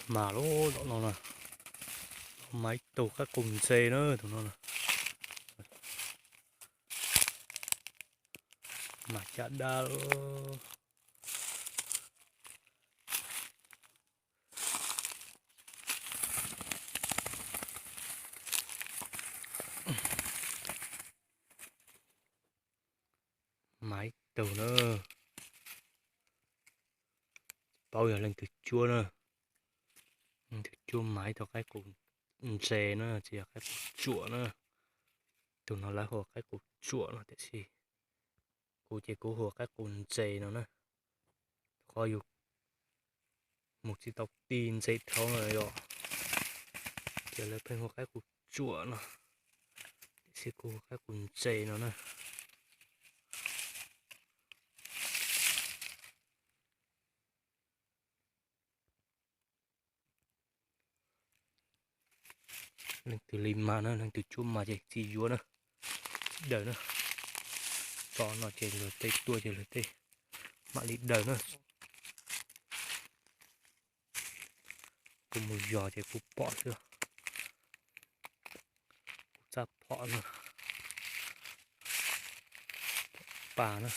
Mas lub tom no na, mas ib tug qaib qus ntse na, tus no na. Mas caj dab. Mas ib tug na. Paub yog leej twg cuab na. Leej twg cuab mas ib tug qaib qus ntse na, tsis yog qaib qus tsuam na. Tus no lawv hu ua qaib qus tsuam no tiam sis kuv ces kuv hu ua qaib qus ntse no na. Qhov yus mus tsis tau ti ntse dhau no yom, ces lawv pheej hu ua qaib qus tsuam no, tiam sis kuv hu ua qaib qus ntse no na. Leej twg li mas na, leej twg cuab mas ces txi yuav na, txi daws na. Tso no ces luag tej tuaj ces luag tej mam li daws na. Kuv mus yos ces kuv pom xwb. Kuv txaj phom na, pas na.